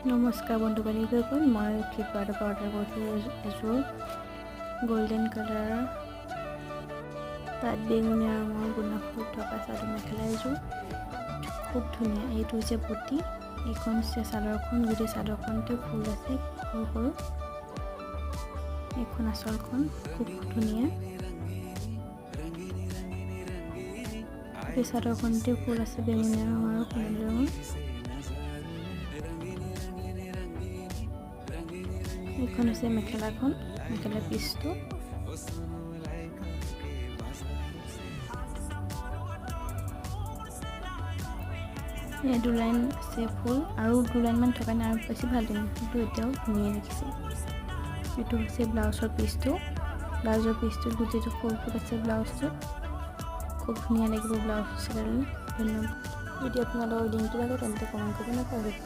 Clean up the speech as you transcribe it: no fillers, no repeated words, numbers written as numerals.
নমস্কাৰ বন্ধু বান্ধৱীসকল, মই ফ্লিপকাৰ্টৰ পৰা অৰ্ডাৰ কৰিছিলোঁ এযোৰ গল্ডেন কালাৰৰ তাত বেঙুনীয়া ৰঙৰ গুণা ফুল থকা চাদৰ মেখেলা এযোৰ। খুব ধুনীয়া। এইটো হৈছে পতি, এইখন হৈছে চাদৰখন। গোটেই চাদৰখনতে ফুল আছে সৰু সৰু। এইখন আচলখন, খুব ধুনীয়া। গোটেই চাদৰখনতে ফুল আছে বেঙুনীয়া ৰঙৰ আৰু সোণালী ৰঙৰ। এইখন হৈছে মেখেলাখন, মেখেলা পিচটো। এই দুলাইন আছে ফুল আৰু দুলাইনমান থকা নাই আৰু বেছি ভাল লাগে, কিন্তু এতিয়াও ধুনীয়া দেখিছে। এইটো হৈছে ব্লাউজৰ পিচটো। ব্লাউজৰ পিচটোত গোটেইটো ফুল ফুল আছে ব্লাউজটোত। খুব ধুনীয়া লাগিব ব্লাউজ চিলালে। ধন্যবাদ। যদি আপোনালোকৰ লিংকটো লাগে, তেন্তে কমেণ্ট কৰিব নাপাহৰিব।